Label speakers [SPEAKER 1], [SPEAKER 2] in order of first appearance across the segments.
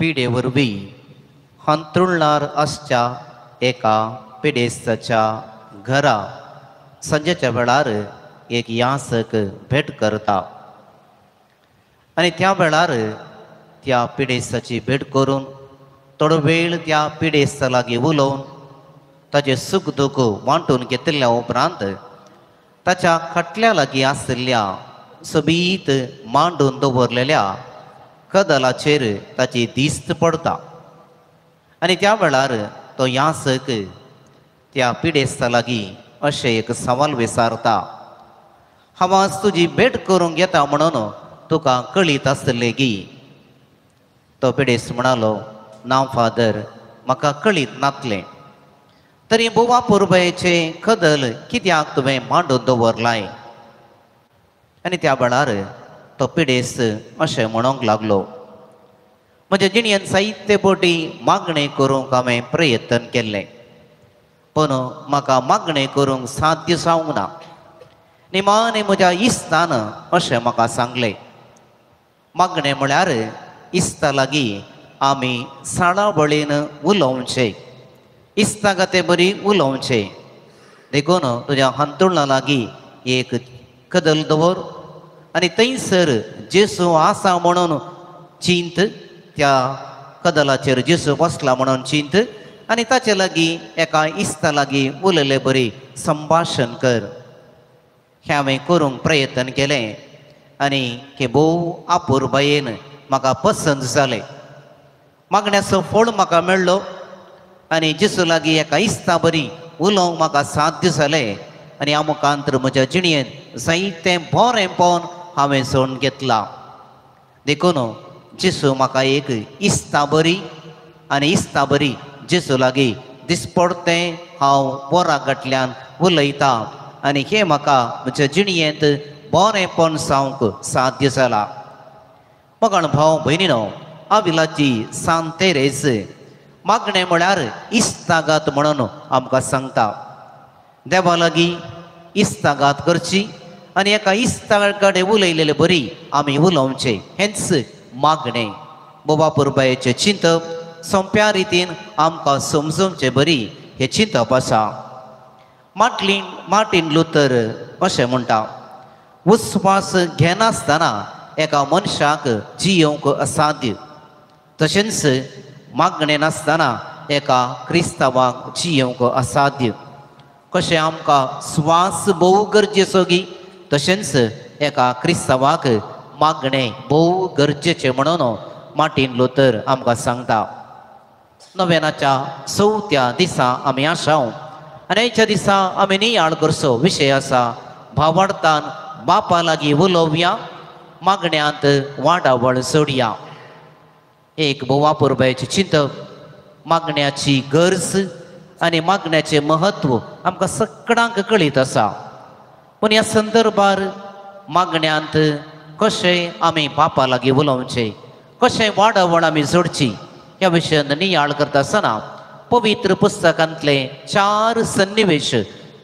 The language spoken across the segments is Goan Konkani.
[SPEAKER 1] पिडे वरवीं हांतरुणार आसच्या एका पिडेस्ताच्या घरा सांजेच्या वेळार एक यासक भेट करता आनी त्या वेळार त्या पिडेस्ताची भेट करून थोडो वेळ त्या पिडेस्ता लागीं उलोवन ताचें सूख दूख वांटून घेतिल्ल्या उपरांत ताच्या खाटल्या लागीं आशिल्ल्या सोबीत मांडून दवरलेल्या कदलाचेर ताची दिस्त पडता आनी त्या वेळार तो यासक त्या पिडेस्ता लागीं अशें एक सवाल विचारता, हांव आज तुजी भेट करूंक येता म्हणून तुका कळीत आसलें गी? तो पिडेस्त म्हणालो, ना फादर, म्हाका कळीत नातलें. तरी बोवा पुरबायेचें कदल कित्याक तुवें मांडून दवरलाय? आनी त्या वेळार तो पिडेस्त अशें म्हणूंक लागलो, म्हज्या जिणेंत साहित्य बोटी मागणें करूंक हांवें प्रयत्न केल्लें, पूण म्हाका मागणें करूंक साध्य जावंक ना. निमाणें म्हज्या इश्टान अशें म्हाका सांगलें, मागणें म्हळ्यार इश्टा लागीं आमी साळावळीन उलोवचें, इश्टा खातीर बरी उलोवचें. देखून तुज्या हांतुळणा लागीं एक कदल दवर आनी थंयसर जेसू आसा म्हणून चिंत, त्या कदलाचेर जेसू बसला म्हणून चिंत आनी ताचे लागीं एका इश्टा लागीं उलयले बरी संभाशण कर. हें हांवें करूंक प्रयत्न केलें आनी हें भोव आपुरबायेन म्हाका पसंत जालें. मागण्याचो फळ म्हाका मेळ्ळो आनी जेसू लागीं एका इश्टा बरी उलोवंक म्हाका साध्य जालें आनी ह्या मुखांतर म्हज्या जिणेंत जायतें बरेंपण हांवें सोडून घेतलां. देखून जेसू म्हाका एक इश्टा बरी आनी इश्टा बरी जेसू लागीं दिसपडतें हांव बोरा फाटल्यान उलयतां आनी हें म्हाका म्हज्या जिणेंत बरेंपण जावंक साध्य जालां. मगण भाव भयणीनो, आविलाची सांत तेरेज मागणें म्हळ्यार इश्टागात म्हणून आमकां सांगता. देवा लागीं इश्टागात करची आनी एका इश्टा कडेन उलयलेले बरी आमी उलोवचें, हेंच मागणें. बोबा पुरबायेचें चिंतप सोंप्या रितीन आमकां समजोवचें बरी हें चिंतप आसा. मार्टीन लुथर अशें म्हणटा, उस्वास घेनासतना एका मनशाक जियोवंक असाध्य, तशेंच मागणें नासतना एका क्रिस्तांवाक जियोवंक असाध्य. कशें आमकां स्वास भोव गरजेचो गी, तशेंच एका क्रिस्तांवाक मागणें भोव गरजेचें म्हणून मार्टीन लुथर आमकां सांगता. नोवेनाच्या चवथ्या दिसा आमी आसा आनी आयच्या दिसा आमी नियाळ करचो विशय आसा, भावार्थान बापा लागीं उलोवया, मागण्यांत वाडावळ सोडया. एक बोवा पुरबायेचें चिंतप, मागण्याची गरज आनी मागण्याचें म्हत्व आमकां सगळ्यांक कळीत आसा. पूण ह्या संदर्भार मागण्यांत कशें आमी बापा लागीं उलोवचें, कशें वाडावळ आमी जोडची ह्या विशयान नियाळ करता आसतना पवित्र पुस्तकांतले चार सन्निवेश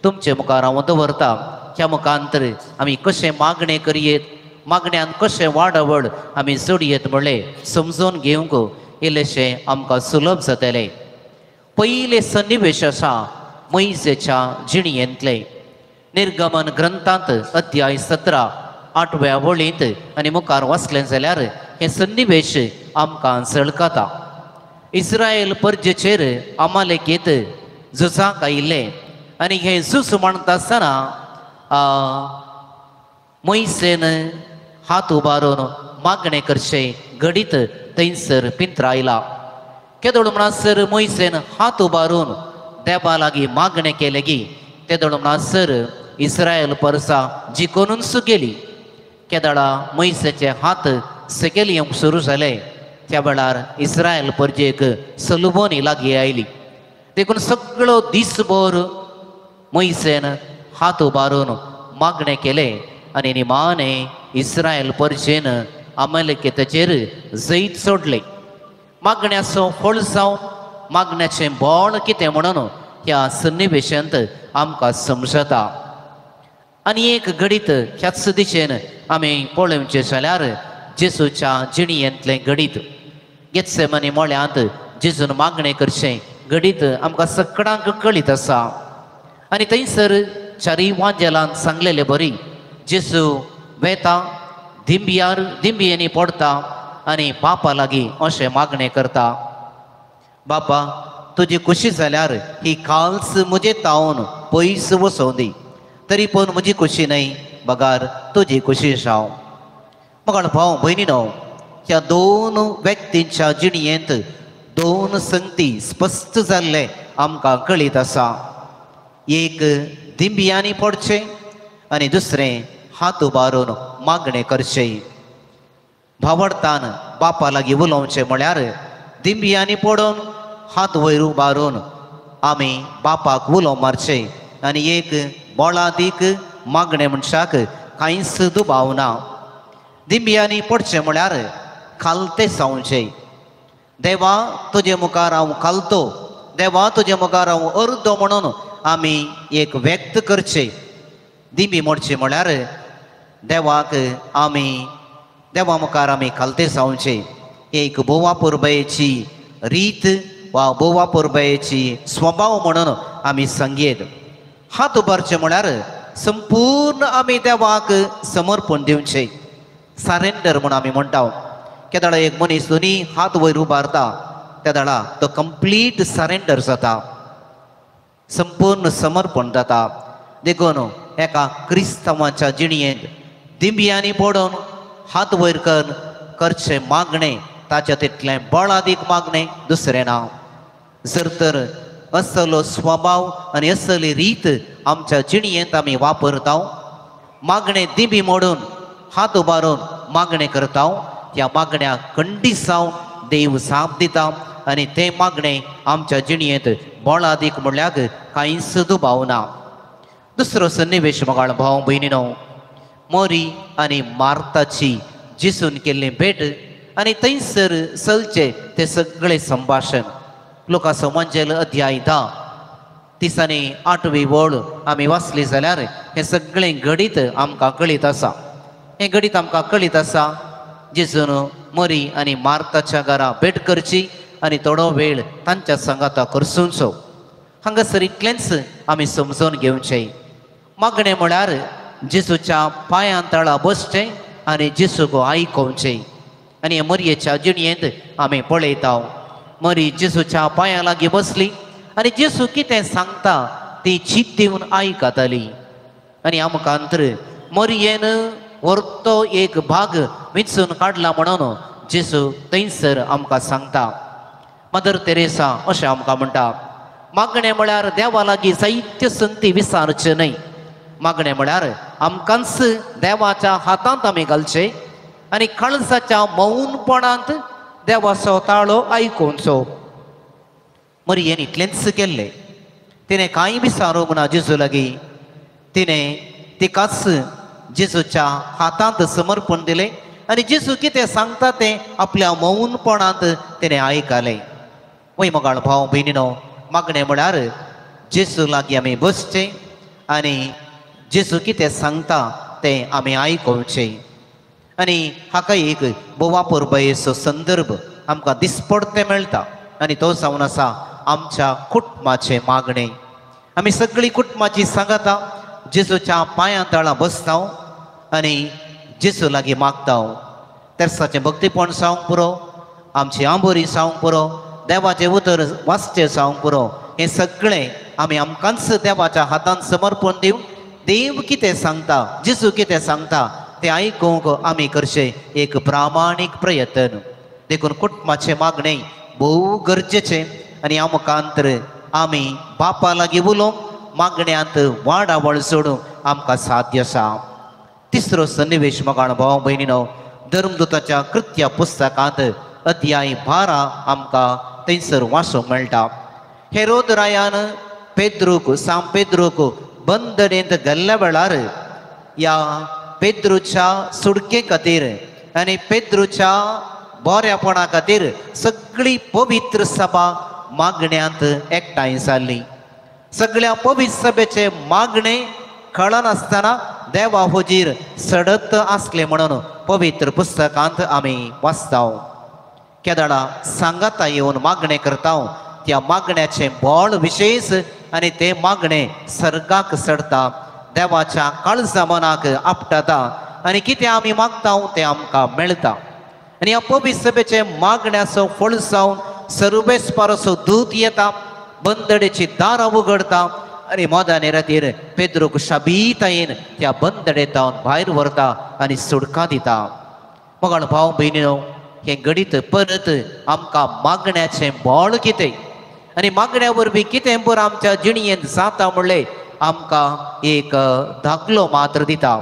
[SPEAKER 1] तुमचे मुखार हांव दवरता. ह्या मुखांतर आमी कशें मागणें करयेत, मागण्यान कशें वाडावळ आमी जोडयेत म्हणलें समजून घेवंक इल्लेशें आमकां सुलभ जातलें. पयलें सन्निवेश आसा मोयजेच्या जिणेंतलें. निर्गमन ग्रंथांत अध्याय 17 आठव्या वळींत आनी मुखार वाचलें जाल्यार हें सन्निवेश आमकां झळकता. इस्रायल परजेचेर अमालेकेत झुजाक आयिल्लें आनी हें झूज म्हणटा आसतना मोयसेन हात उबारून मागणें करचें घडीत थंयसर पिंत्रायला. केदोळ म्हणसर मोयसेन हात उबारून देवा लागीं मागणें केलें गी, तेदोळ म्हणसर इस्रायल परसा जिखोनूच गेली. केदळा मोयसेचे हात सकयल येवंक सुरू जाले त्या वेळार इस्रायल परजेक सलुबोनी लागीं आयली. देखून सगळो दीसभर मोयसेन हात उबारून मागणें केलें आनी निमाणें इस्रायल परजेन अमालेकेताचेर जैत सोडलें. मागण्याचो फळ जावन मागण्याचें बळ कितें म्हणून ह्या सन्निवेशांत आमकां समजता. आनी एक घडीत ह्याच दिशेन आमी पळोवचें जाल्यार जेसूच्या जिणेंतलें घडीत. गेत्सेमनी मळ्यांत जेजून मागणें करचें घडीत आमकां सगळ्यांक कळीत आसा. आनी थंयसर चारी वांजेलान सांगलेले बरी जेजू वेता दिंबियार दिंबियांनी पडटा आनी बापा लागीं अशें मागणें करता, बापा तुजी खुशी जाल्यार ही काल्स म्हजे तावन पयस वचों दी, तरी पूण म्हजी खुशी न्हय बगार तुजी खुशी जावं. मगळ भाव भयणी न्हू, ह्या दोन व्यक्तींच्या जिणयेंत दोन संगती स्पश्ट जाल्ले आमकां कळीत आसा. एक दिंबियांनी पडचें आनी दुसरें हात उबारून मागणें करचें. भावडतान बापा लागीं उलोवचें म्हळ्यार दिंबियांनी पडून हात वयर उबारून आमी बापाक उलो मारचें आनी एक बोळादीक मागणें मनशाक कांयच दुबाव ना. दिंबियांनी पडचें म्हळ्यार खालते जावचें. देवा तुजे मुखार हांव खालतो, देवा तुजे मुखार हांव अर्दो म्हणून आमी एक व्यक्त करचें. दिंबी मोडचें म्हळ्यार देवाक आमी देवा मुखार आमी खालते जावचें. एक बोवा पुरबायेची रीत वा बोवा पुरबायेची स्वभाव म्हणून आमी सांगयेत. हात उबारचें म्हळ्यार संपूर्ण आमी देवाक समर्पण दिवचें. सरेंडर म्हूण आमी म्हणटा. केदळा एक मनीस दोनी हात वयर उबारता तेदळा तो कंप्लीट सरेंडर जाता, संपूर्ण समर्पण जाता. देखून एका क्रिस्तांवाच्या जिणयेंत दिंबियांनी पडून हात वयर करचें मागणें ताच्या तितलें बळादीक मागणें दुसरें ना. जर तर असलो स्वभाव आनी असली रीत आमच्या जिणयेंत आमी वापरता, मागणें दिंबी मोडून हात उबारून मागणें करता, त्या मागण्या खंडीत जावन देव जाप दिता आनी तें मागणें आमच्या जिणयेंत बळादीक म्हणल्यार कांयच दुबाव ना. दुसरो सन्निवेश मगाळ भाव भयणीनो, मोरी आनी मार्ताची जेजून केल्ली भेट आनी थंयसर चलचें तें सगळें संभाशण. लुकाचो मंजेल अध्याय 10 दिसांनी 8वी वळ आमी वाचली जाल्यार हें सगळें घडीत आमकां कळीत आसा. हें घडीत आमकां कळीत आसा. जेजून मोरी आनी मार्ताच्या घरा भेट करची आनी थोडो वेळ तांच्या सांगाता करसुचो. हांगासर इतलेंच आमी समजून घेवचें. मागणें म्हळ्यार जेजूच्या पांयां तळा बसचें आनी जेजूक आयकोवचें. आनी मरयेच्या जिणयेंत आमी पळयता, मरी जेजूच्या पांयां लागीं बसली आनी जेजू कितें सांगता ती चीत दिवन आयकताली. आनी आमकां तर मरयेन व्हरतो एक भाग विंचून काडला म्हणून जेजू थंयसर आमकां सांगता. मदर तेरेसा अशें आमकां म्हणटा, मागणें म्हळ्यार देवा लागीं जायत्यो संगती विसारच्यो न्हय. मागणें म्हळ्यार आमकांच देवाच्या हातांत आमी घालचें आनी काळजाच्या मौनपणांत देवाचो ताळो आयकुचो. मरयेन इतलेंच केल्लें. तिणें कांय विसारूंक ना जेजू लागीं. तिणें तिकाच जेजूच्या हातांत समर्पण दिलें आनी जेजू कितें सांगता तें आपल्या मौनपणांत तिणें आयकलें. वय मगाळ भाव भयणीनो, मागणें म्हळ्यार जेजू लागीं आमी बसचें आनी जेजू कितें सांगता तें आमी आयकुचें. आनी हाका एक बोवा परबेचो संदर्भ आमकां दिसपडतें मेळटा आनी तो जावन आसा आमच्या कुटुंबाचें मागणें. आमी सगळीं कुटुंबाची सांगाता जेजूच्या पांयां तळा बसता आनी जेजू लागीं मागता. तेर्साचें भक्तीपण जावंक पुरो, आमची आंबोरी जावंक पुरो, देवाचें उतर वाचचें जावंक पुरो. हें सगळें आमी आमकांच देवाच्या हातांत समर्पण दिवन देव कितें सांगता, जेजू कितें सांगता तें आयकूंक आमी करचें एक प्रामाणीक प्रयत्न. देखून कुटुंबाचें मागणें भोव गरजेचें आनी आमकां तर आमी बापा लागीं उलोवंक मागण्यांत वाडावळ सोडूंक आमकां साध्य आसा. तिसरो सन्निवेश मगाळ भाव भयणीनो, धर्मदूताच्या कृत्या पुस्तकांत अध्याय 12 आमकां थंयसर वाचूंक मेळटा. हेरोद रायान पेद्रूक, सांग पेद्रूक बंदनेंत घाल्ल्या वेळार ह्या पेद्रूच्या सुडके खातीर आनी पेद्रूच्या बऱ्यापणा खातीर सगळी पवित्र सभा मागण्यांत एकठांय जाल्ली. सगळ्या पवित्र सभेचे मागणे कळनासतना देवा हुजीर सडत आसले म्हणून पवित्र पुस्तकांत आमी वाचता. केदळा सांगाता येवन मागणें करता त्या मागण्याचें बळ विशेश आनी तें मागणें सर्गाक चडता, देवाच्या काळजा मनाक आपटाता आनी कितें आमी मागता तें आमकां मेळटा. आनी ह्या पवित्र सभेचे मागण्याचो फळ जावन सर्वेस्पाराचो दूत येता, बंदडेची दारां उगडता आनी मोदाने रातीर पेद्रूक शाबीतायेन त्या बंदडेतावन भायर व्हरता आनी सुडका दिता. मगळ भाव भयणीनो, हें घडीत परत आमकां मागण्याचें बळ कितें आनी मागण्या वरवीं कितें बरें आमच्या जिणयेंत जाता म्हणलें आमकां एक दाखलो मात्र दिता.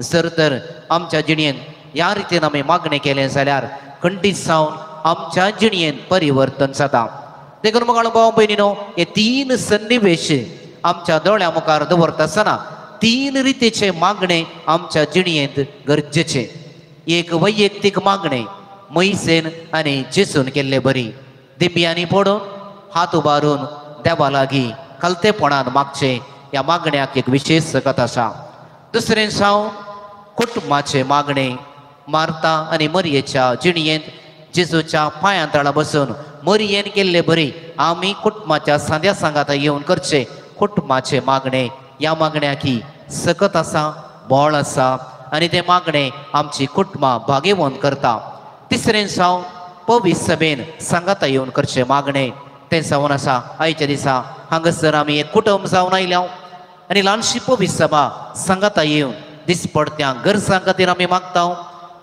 [SPEAKER 1] जर तर आमच्या जिणयेंत ह्या रितीन आमी मागणें केलें जाल्यार खंडीत जावन आमच्या जिणयेंत परिवर्तन जाता. देखून मगळ भाव भयणीनो, हे तीन सन्निवेश आमच्या दोळ्या मुखार दवरता आसतना तीन रितीचे मागणें आमच्या जिणयेंत गरजेचें. एक वैयक्तीक मागणें मोयसेन आनी जेसून केल्ले बरी, दिंब्यांनी पडून हात उबारून देवा लागीं खालतेपणान मागचें, ह्या मागण्याक एक विशेश सकत आसा. दुसरें जावन कुटुंबाचें मागणें मार्ता आनी मरयेच्या जिणयेंत जेजूच्या पांयां तळा बसून मरयेन केल्ले बरी आमी कुटुंबाच्या सांद्या सांगाता येवन करचें कुटुंबाचें मागणें. ह्या मागण्याकी सकत आसा, बळ आसा आनी तें मागणें आमची कुटुंबां भागेवंत करता. तिसरें जावन पवित्र सभेन सांगाता येवन करचें मागणें तें जावन आसा आयच्या दिसा हांगासर आमी एक कुटुंब जावन आयल्या आनी ल्हानशी पवित्र सभा सांगाता येवन दिसपडत्या गरजां खातीर आमी मागता,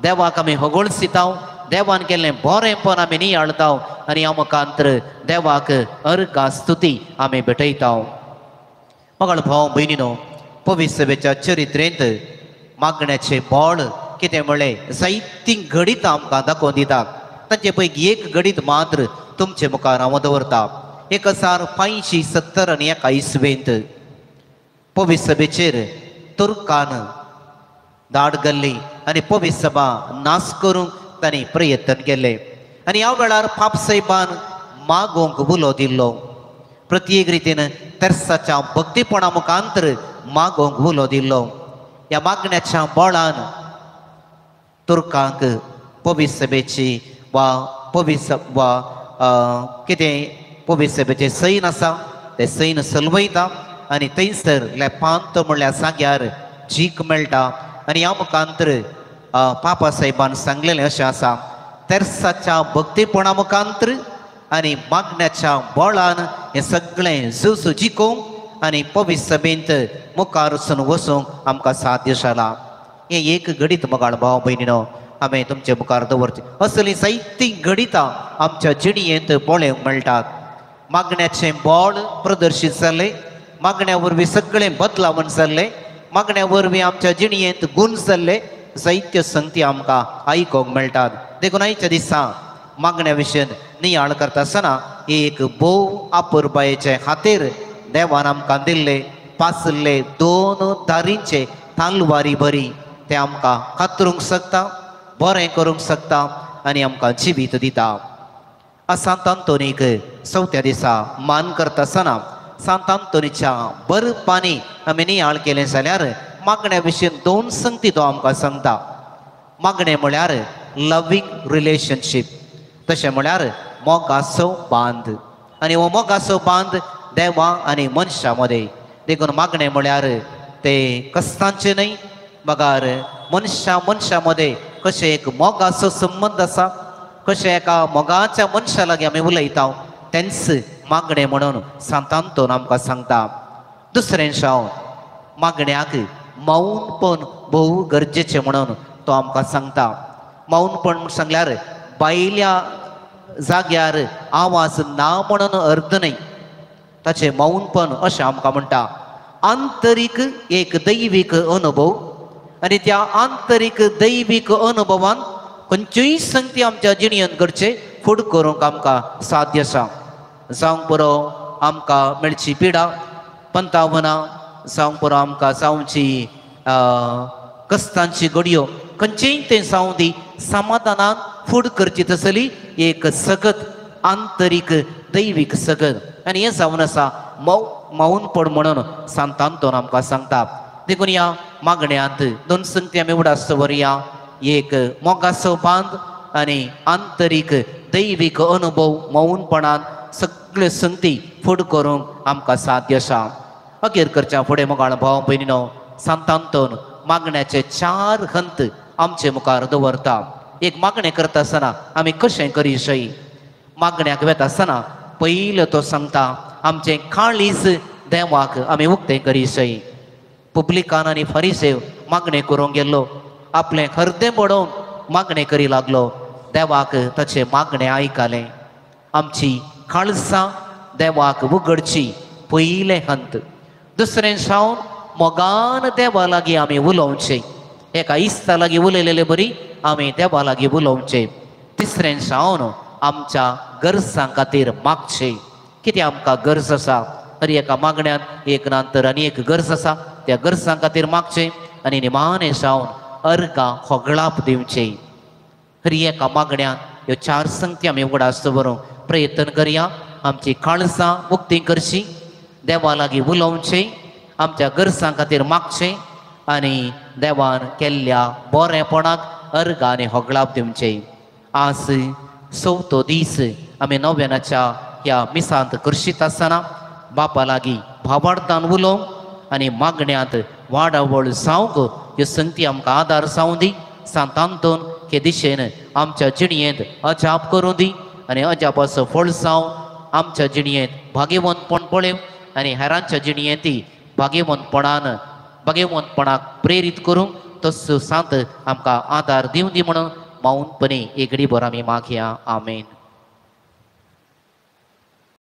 [SPEAKER 1] देवाक आमी होगोळसिता, देवान केल्लें बरेंपण आमी नियाळता आनी आमकांत्र देवाक अर्घा स्तुती आमी भेटयता. मगळ भाव भयणीनो, पवित्र सभेच्या चरित्रेंत मागण्याचें बळ कितें म्हणलें जायतीं घडीत आमकां दाखोवन दिता. तांचे पैकी एक घडीत मात्र तुमचे मुखार हांव दवरता. 1571 इसवेंत पवित्र सभेचेर तुर्कान धाड घाल्ली आनी पवित्र सभा नाश करूंक तांणी प्रयत्न केले आनी ह्या वेळार पापसाहेबान मागोवंक उलो दिल्लो. प्रत्येक रितीन तेर्साच्या भक्तीपणा मुखांतर मागोवंक उलो दिल्लो. ह्या मागण्याच्या बळान तुर्कांक पवित्र सभेची वा पवित्र वा कितें पवित्र सभेचें सैन आसा तें सैन सलवयता आनी थंयसर लेपांत म्हणल्यार जाग्यार जीक मेळटा. आनी ह्या मुखांतर पापा साहेबान सांगलेलें अशें आसा, तेर्साच्या भक्तीपणा मुखांतर आनी मागण्याच्या बळान हें सगळें झूज जिखोवंक आनी पवित्र सभेंत मुखार वचून वचूंक आमकां साध्य जाला. हें एक घडीत मगाळ भाव भयणीनो आमी तुमचे मुखार दवरचें. असलीं जायतीं घडितां आमच्या जिणयेंत पळोवंक मेळटात. मागण्याचें बळ प्रदर्शीत जालें, मागण्या वरवीं सगळें बदलावण जाल्लें, मागण्या वरवीं आमच्या जिणयेंत गूण जाल्ले जायत्यो संगती आमकां आयकूंक मेळटात. देखून आयच्या दिसा मागण्या विशयन नियाळ करता आसतना एक भोव आपुरबायेचे खातीर देवान आमकां दिल्ले पासले दोन दारींचे तालवारी बरी ते आमकां कातरूंक शकता, बरें करूंक शकता आनी आमकां जिवीत दिता. सांत आंतोनीक चवथ्या दिसा मान करता आसतना सांत आंतोनीच्या बरपांनी आमी नियाळ केलें जाल्यार मागण्या विशीं दोन संगती तो आमकां सांगता. मागणें म्हळ्यार लवींग रिलेशनशीप, तशें म्हळ्यार मोगाचो बांद आनी हो मोगाचो बांद देवा आनी मनशां मदें. देखून मागणें म्हळ्यार तें कस्तांचें न्हय, मगर मनशां मनशां मदें कशें एक मोगाचो संबंद आसा, कशें एका मोगाच्या मनशा लागीं आमी उलयता तेंच मागणें म्हणून सांत आंतोन आमकां सांगता. दुसरें जावन मागण्याक मौनपण भोव गरजेचें म्हणून तो आमकां सांगता. मौनपण म्हूण सांगल्यार बायल्या जाग्यार आवाज ना म्हणून अर्थ न्हय, ताचें मौनपण अशें आमकां म्हणटा. आंतरीक एक दैवीक अनुभव आनी त्या आंतरीक दैवीक अनुभवान खंयच्योय संगती आमच्या जिणयेंत घडचे फुड करूंक आमकां साध्य आसा. जावंक पुरो आमकां मेळची पिडा पंतावनां, जावंक पुरो आमकां जावची कस्तांची घडयो, खंयचेय तें जावं दी समाधानान फूड करची तसली एक सगत आंतरीक दैवीक सगत आनी हें जावन आसा मौनपण म्हणून सांत आंतोन आमकां सांगता. देखून ह्या मागण्यांत दोन संगती आमी उडास दवरया, एक मोगाचो बांद आनी आंतरीक दैवीक अनुभव मौनपणान सगळे संगती फुड करूंक आमकां साध्य आसा. अखेर करच्या फुडें मोगाळ भाव भयणीनो, सांतांतोन मागण्याचे 4 हंत आमचे मुखार दवरता. एक मागणें करता आसतना आमी कशें करी शय? मागण्याक वेता आसतना पयलें तो सांगता आमचें काळीज देवाक आमी उक्तें करी शय. पुब्लिकान आनी फारीसेव मागणें करूंक गेल्लो, आपलें हरदें बडोवन मागणें करी लागलो. देवाक ताचें मागणें आयकलें. आमची काळसां देवाक उगडची पयलें हंत. दुसरें सावन मोगान देवा लागीं आमी उलोवचें. एका इस्ता लागीं उलयलेले बरी आमी देवा लागीं उलोवचें. तिसरें सावन आमच्या गरजां खातीर मागचें. कितें आमकां गरज आसा? हर एका मागण्यांत एक नंतर आनी एक गरज आसा, त्या गरजां खातीर मागचें. आनी निमाणें सावन अर्गां होगळाप दिवचें. हर एका मागण्यांत ह्यो 4 संगती आमी उगडास दवरूंक प्रयत्न करया. आमची काळसां उक्ती करची, देवा लागीं उलोवचें, आमच्या गरजां खातीर मागचें आनी देवान केल्ल्या बरेपणाक अर्गां आनी होगळाप दिवचें. आज चवथो दीस आमी नव्यानाच्या ह्या मिसांत करशीत आसतना बापा लागीं भावार्थान उलोवंक आनी मागण्यांत वाडावळ जावंक ह्यो संगती आमकां आदार जावं दी. सांतांतून हे दिशेन आमच्या जिणयेंत अजाप करूं दी आनी अजापाचो फळ जावं आमच्या जिणयेंत भाग्यवंतपण पळोवं आनी हेरांच्या जिणयेंतय भाग्यवंतपणाक प्रेरीत करूंक तसो सांत आमकां आदार दिवं दी म्हणून मौनपणी एक घडीभर आमी मागया. आमेन.